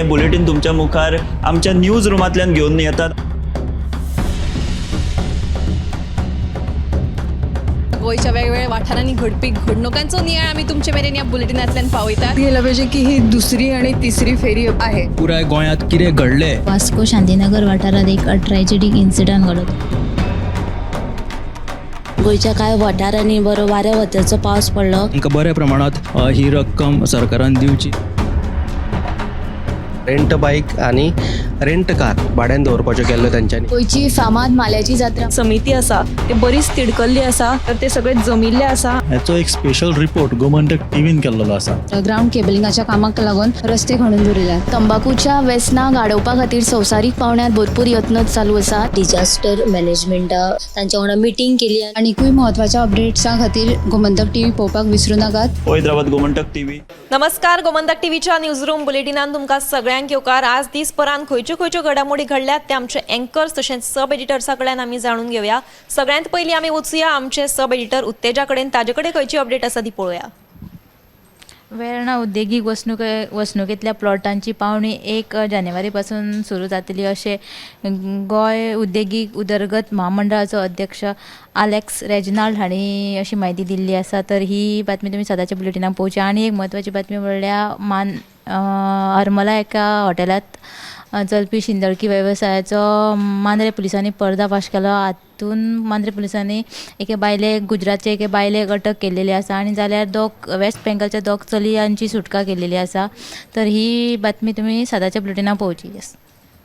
हें बुलेटीन तुमच्या मुखार आमच्या न्यूज रुमांतल्यान घेवन येतात. गोंयच्या वेगवेगळ्या वाठारांनी घडपी घडणुकांचो नियाळ आमी तुमचे मेरेन ह्या बुलेटिनांतल्यान पावयतात. गेलं पाहिजे की ही दुसरी आणि तिसरी फेरी आहे. पुराय गोंयांत कितें घडलें. वास्को शांतीनगर वाठारात एक ट्रॅजेडीक इन्सिडंट घडलो. गोंयच्या कांय वाठारांनी बरो वाऱ्या वताचो पावस पडलो. तांकां बऱ्या प्रमाणांत ही रक्कम सरकारान दिवची. रेंट बायक आनी रेंट कार भाड्यान दवरपाच्यो केल्ल्यो तेंच्यांनी. गोंयची फामाद माल्याची जात्रा. समिती आसा ते बरीच तिडकल्ली आसा, तर ते सगळे जमिल्ले आसा. हाचो एक स्पेशल रिपोर्ट गोमंतक टीव्हीन केल्लो आसा. ग्राउंड केबलिंगाच्या कामाक लागून रस्ते खणून दवरिल्यात. तंबाकूच्या वेसनाक आडोवपा खातीर संवसारीक पावंड्यार भरपूर यत्न चालू आसा. डिजास्टर मॅनेजमेंटा तांच्या वांगडा मिटींग केली. आनीकूय म्हत्वाच्या अपडेट्सां खातीर गोमंतक टीव्ही पळोवपाक विसरू नाकात. पळयत रावात गोमंतक टीव्ही. नमस्कार, गोमंतक टीव्हीच्या न्यूज रूम बुलेटिनान तुमकां सगळ्यांक येवकार. आज दीसभरान खंयच्यो खंयच्यो घडामोडी घडल्यात ते आमचे एंकर्स तशेंच सब एडिटर्सा कडल्यान आमी जाणून घेवया. सगळ्यांत पयलीं आमी वचुया आमचे सब एडिटर उत्तेजा कडेन, ताजे कडेन खंयची अपडेट आसा ती पळोवया. वेर्णा उद्देगीक वसणुकेंतल्या प्लॉटांची पावणी 1 जानेवारी पासून सुरू जातली अशें गोंय उद्देगीक उदरगत म्हामंडळाचो अध्यक्ष आलेक्स रेजिनाल्ड हांणी अशी म्हायती दिल्ली आसा. तर ही बातमी तुमी सदांच्या बुलेटिनाक पळोवची. आनी एक म्हत्वाची बातमी म्हणल्यार हरमला एका हॉटेलांत चलपी शिंदळकी वेवसायाचो मांद्रे पुलिसांनी पर्दाफाश केलो. हातून मांद्रे पुलिसांनी एके बायलेक, गुजरातचे एके बायलेक अटक केल्लेली आसा आनी जाल्यार वेस्ट बेंगलच्या दोग चलयांची सुटका केल्लेली आसा. तर ही बातमी तुमी सदांच्या बुलेटिनाक पळोवची.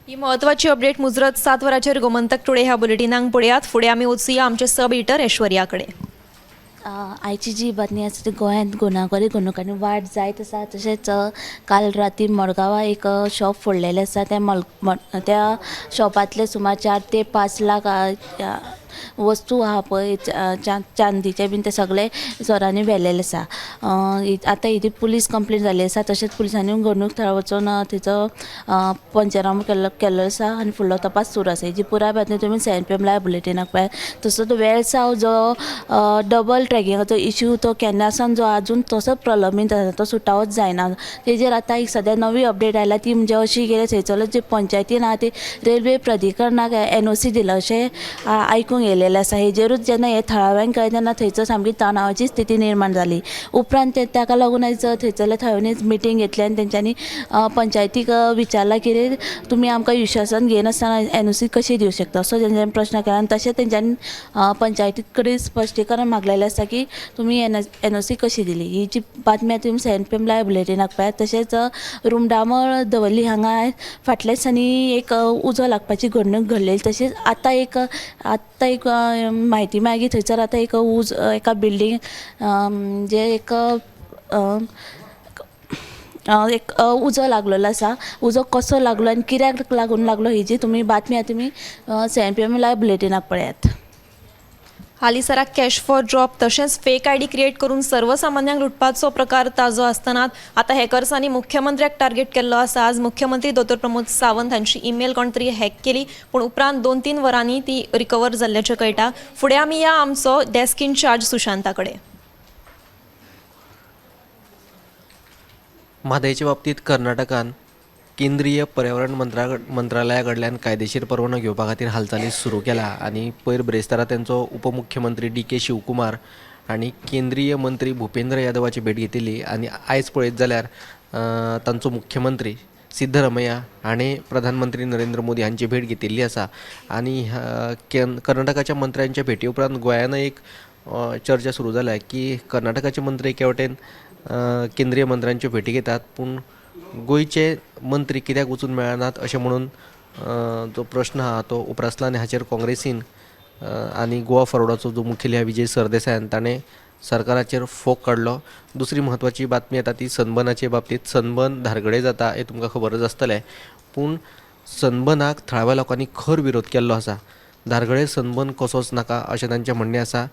ही म्हत्वाची अपडेट मुजरत 7 वरांचेर गोमंतक टुडे ह्या बुलेटिनाक पळयात. फुडें आमी वचुया आमचे सब एडिटर ऐश्वर्या कडेन. आयची जी बातमी आसा ती गोंयांत गुन्यांवकारी घडणुकांनी वाड जायत आसा. तशेंच काल राती मडगांवा एक शॉप फोडलेलें आसा. त्या शॉपांतले सुमार 4 ते 5 लाख वस्तू आहा पळय, चांदीचे बीन ते सगळे चोरांनी व्हेलेले आसा. आतां ही पुलीस कंप्लेन जाल्ली आसा. तशेंच पुलिसांनी घडणूक थळार वचून थंयचो पंचनामो केल्लो आसा आनी फुडलो तपास सुरू आसा. हेजी पुराय बातमी तुमी 7 PM live बुलेटिनाक पळयात. तसोच वेळसांव जो डबल ट्रॅकिंगाचो इश्यू तो केन्ना सावन जो आजून तसोच प्रलंबीत आसा, तो सुटावोच जायना. तेजेर आतां एक सद्या नवी अपडेट आयला ती म्हणजे अशी कितें थंयसरलो जे पंचायतीन आहा ती रेल्वे प्राधिकरणाक NOC दिला अशें आयकूंक येयलेलें आसा. हेजेरूच जेन्ना हे थळाव्यांक कळ्ळें तेन्ना थंयसर सामकी तणावाची स्थिती निर्माण जाली. उपरांत ताका लागून आयज थंयसरल्या थळाव्यांनी मिटींग घेतली आनी तेंच्यांनी पंचायतीक विचारलां कितें तुमी आमकां विश्वासान घेयनासतना NOC कशी दिवं शकता असो तेंच्यांनी प्रश्न केला. आनी तशें तेंच्यांनी पंचायती कडेन स्पश्टीकरण मागलेलें आसा की तुमी NOC कशी दिली. ही जी बातमी आसा तुमी 7 PM live बुलेटिनाक पळयात. तशेंच रुमडामळ दवर्ली हांगा फाटल्या दिसांनी एक उजो लागपाची घडणूक घडलेली. तशेंच आतां एक म्हायती मेळ्ळी थंयसर आतां एक उज एका बिल्डींग जे एक एक उजो लागलेलो आसा. उजो कसो लागलो आनी कित्याक लागून लागलो हेजी तुमी बातमी आतां तुमी 7 PM live बुलेटिनाक पळयात. हालींसराक कॅश फॉर जॉब तशेंच फेक आयडी क्रिएट करून सर्वसामान्यांक लुटपाचो प्रकार ताजो आसतना आतां हॅकर्सांनी मुख्यमंत्र्याक टार्गेट केल्लो आसा. आज मुख्यमंत्री दोतोर प्रमोद सावंत हांची ईमेल कोण तरी हॅक केली, पूण उपरांत 2-3 वरांनी ती रिकवर जाल्ल्याचें कळटा. फुडें आमी या आमचो डेस्क इनचार्ज सुशांता कडेन. म्हादयच्या बाबतींत कर्नाटकान केंद्रीय पर्यावरण मंत्रालया कडल्यान कायदेशीर परवानो घेवपा खातीर हालचाली सुरू केला आनी पयर ब्रेस्तारा तेंचो उपमुख्यमंत्री डी के शिवकुमार आनी केंद्रीय मंत्री भुपेंद्र यादवाची भेट घेतिल्ली आनी आयज पळयत जाल्यार तांचो मुख्यमंत्री सिद्धरमय्या हाणें प्रधानमंत्री नरेंद्र मोदी हांची भेट घेतिल्ली आसा. आनी कर्नाटकाच्या मंत्र्यांच्या भेटी उपरांत गोंयानय एक चर्चा सुरू जाल्या की कर्नाटकाचे मंत्री एके वटेन केंद्रीय मंत्र्यांच्यो भेटी घेतात, पूण गोंयचे मंत्री कित्याक वचून मेळनात अशें म्हणून जो प्रश्न आहा तो उप्रासला आनी हाचेर काँग्रेसीन आनी गोवा फॉरवर्डाचो जो मुखेली आहा विजय सरदेसायान ताणें सरकाराचेर फोग काडलो. दुसरी म्हत्वाची बातमी येता ती सनबर्नाचे बाबतींत. सनबर्न धारगळे जाता हें तुमकां खबरच आसतलें, पूण सनबर्नाक थळाव्या लोकांनी खर विरोध केल्लो आसा. धारगळे सनबर्न कसोच नाका अशें तांचें म्हणणें आसा.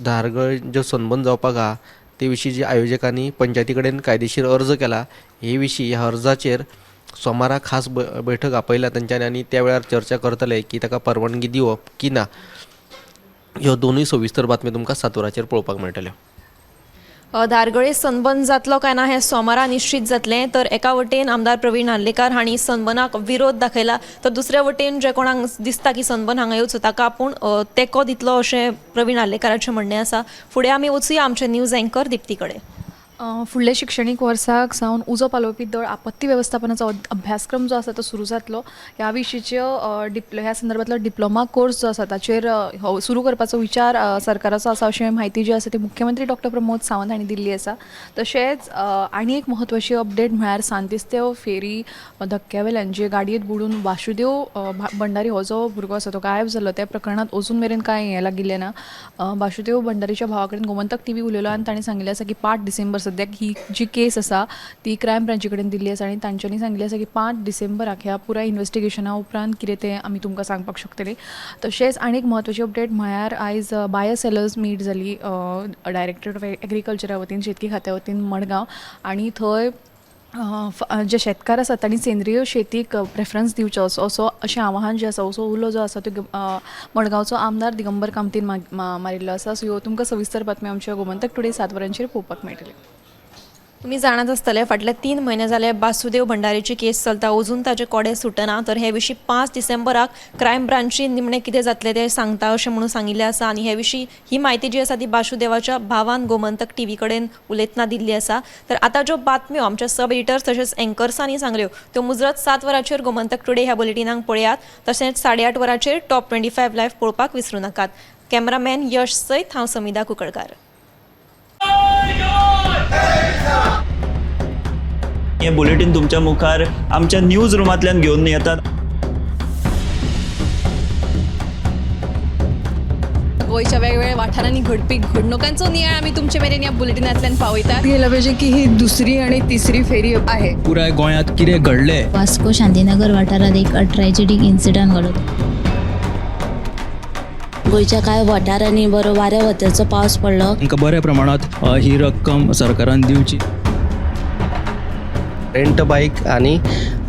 धारगळे जो सनबर्न जावपाक आहा ते विशीं जे आयोजकांनी पंचायती कडेन कायदेशीर अर्ज केला हे विशीं ह्या अर्जाचेर सोमारा खास बैठक आपयल्या तेंच्यांनी आनी त्या वेळार चर्चा करतले की ताका परवानगी दिवप की ना. ह्यो दोनूय सविस्तर बातम्यो तुमकां 7 वरांचेर पळोवपाक मेळटल्यो. धारगळे सनबर्न जातलो काय ना हें सोमारा निश्चीत जातलें. तर एका वटेन आमदार प्रवीण आर्लेकार हांणी सनबर्नाक विरोध दाखयला, तर दुसऱ्या वटेन जे कोणाक दिसता की सनबर्न हांगा येवचो ताका आपूण तेंको दितलो अशें प्रवीण आर्लेकाराचें म्हणणें आसा. फुडें आमी वचुया आमचे न्यूज एंकर दिप्ती कडेन. फुडल्या शिक्षणीक वर्साक सावन उजो पालोवपी दळ आपत्ती वेवस्थापनाचो अभ्यासक्रम जो आसा तो सुरू जातलो. ह्या विशींच्यो ह्या संदर्भांतलो डिप्लोमा कोर्स जो आसा ताचेर हो सुरू करपाचो विचार सरकाराचो आसा अशें म्हायती जी आसा ती मुख्यमंत्री डॉक्टर प्रमोद सावंत हांणी दिल्ली आसा. तशेंच आनी एक म्हत्वाची अपडेट म्हळ्यार सांतिस्तेव फेरी धक्क्या वेल्यान जे गाडयेंत बुडून वासुदेव भंडारी हो जो भुरगो आसा तो गायब जाल्लो, त्या प्रकरणांत अजून मेरेन कांय हें लागिल्लें ना. वासुदेव भंडारीच्या भावा कडेन गोमंतक टीव्ही उलयलो आनी ताणें सांगिल्लें आसा की 5 डिसेंबर सद्याक ही जी केस आसा ती क्रायम ब्रांची कडेन दिल्ली आसा आनी तांच्यांनी सांगिल्लें आसा की 5 डिसेंबराक ह्या पुराय इन्वेस्टिगेशना उपरांत कितें तें आमी तुमकां सांगपाक शकतले. तशेंच आनी एक म्हत्वाची अपडेट म्हळ्यार आयज बायर सेलर्स मीट जाली डायरेक्टरेट ऑफ एग्रीकल्चरा वतीन, शेतकी खात्या वतीन मडगांव, आनी थंय जे शेतकार आसात तांणी सेंद्रीय शेतीक प्रेफरन्स दिवचो असो अशें आवाहन जें आसा, असो उलो जो आसा तो मडगांवचो आमदार दिगंबर कामतीन मारिल्लो आसा. सो ह्यो तुमकां सविस्तर बातम्यो आमच्या गोमंतक टुडे 7 वरांचेर पळोवपाक मेळटल्यो. तुमी जाणात आसतले फाटले 3 म्हयने जाले बासुदेव भंडारीची केस चलता, अजून ताचे कोडे सुटना. तर हे विशीं 5 डिसेंबराक क्रायम ब्रांची निमणें कितें जातलें तें सांगता अशें म्हणून सांगिल्लें आसा. आनी हे विशीं ही म्हायती जी आसा ती बासुदेवाच्या भावान गोमंतक टीव्ही कडेन उलयतना दिल्ली आसा. तर आतां ज्यो बातम्यो आमच्या सब एडिटर्स तशेंच एंकर्सांनी सांगल्यो त्यो मुजरत 7 वरांचेर गोमंतक टुडे ह्या बुलेटिनाक पळयात. तशेंच 8:30 वरांचेर टॉप 25 लायव्ह पळोवपाक विसरूं नाकात. कॅमेरामॅन यश सयत हांव समिधा कुंकळकार. हें बुलेटीन तुमच्या मुखार आमच्या न्यूज रुमांतल्यान घेवन येतात. गोंयच्या वेगवेगळ्या वाठारांनी घडपी घडणुकांचो नियाळ आमी तुमचे मेरेन ह्या बुलेटिनांतल्यान पावयतात. गेलं पाहिजे की ही दुसरी आणि तिसरी फेरी आहे. पुराय गोंयांत कितें घडलें वास्को शांतीनगर वाठारांत एक ट्रेजेडीक इन्सिडंट घडलो. गोंयच्या कांय वाठारांनी बरो वाऱ्या वताचो पावस पडलो. तांकां बऱ्या प्रमाणांत ही रक्कम सरकारान दिवची. रेंट बायक आनी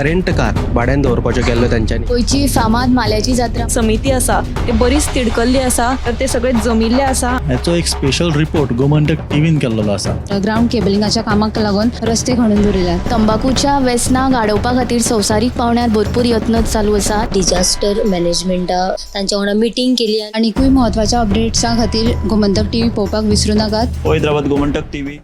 रेंट कार भाड्यान दवरपाच्यो केल्ल्यो तेंच्यांनी. गोंयची फामाद माल्याची जात्रा समिती आसा ते बरीच तिडकल्ली आसा, तर ते सगळे जमिल्ले आसा. हाचो एक स्पेशल रिपोर्ट गोमंतक टीव्हीन केल्लो आसा. ग्रावंड केबलिंगाच्या कामाक लागून रस्ते खणून दवरिल्यात. तंबाकूच्या वेसनाक आडोवपा खातीर संवसारीक पावंड्यार भरपूर यत्न चालू आसा. डिजास्टर मॅनेजमेंटा तांच्या वांगडा मिटींग केली. आनीकूय म्हत्वाच्या अपडेट्सां खातीर गोमंतक टीव्ही पळोवपाक विसरूं नाकात. पळयत रावात गोमंतक टीव्ही.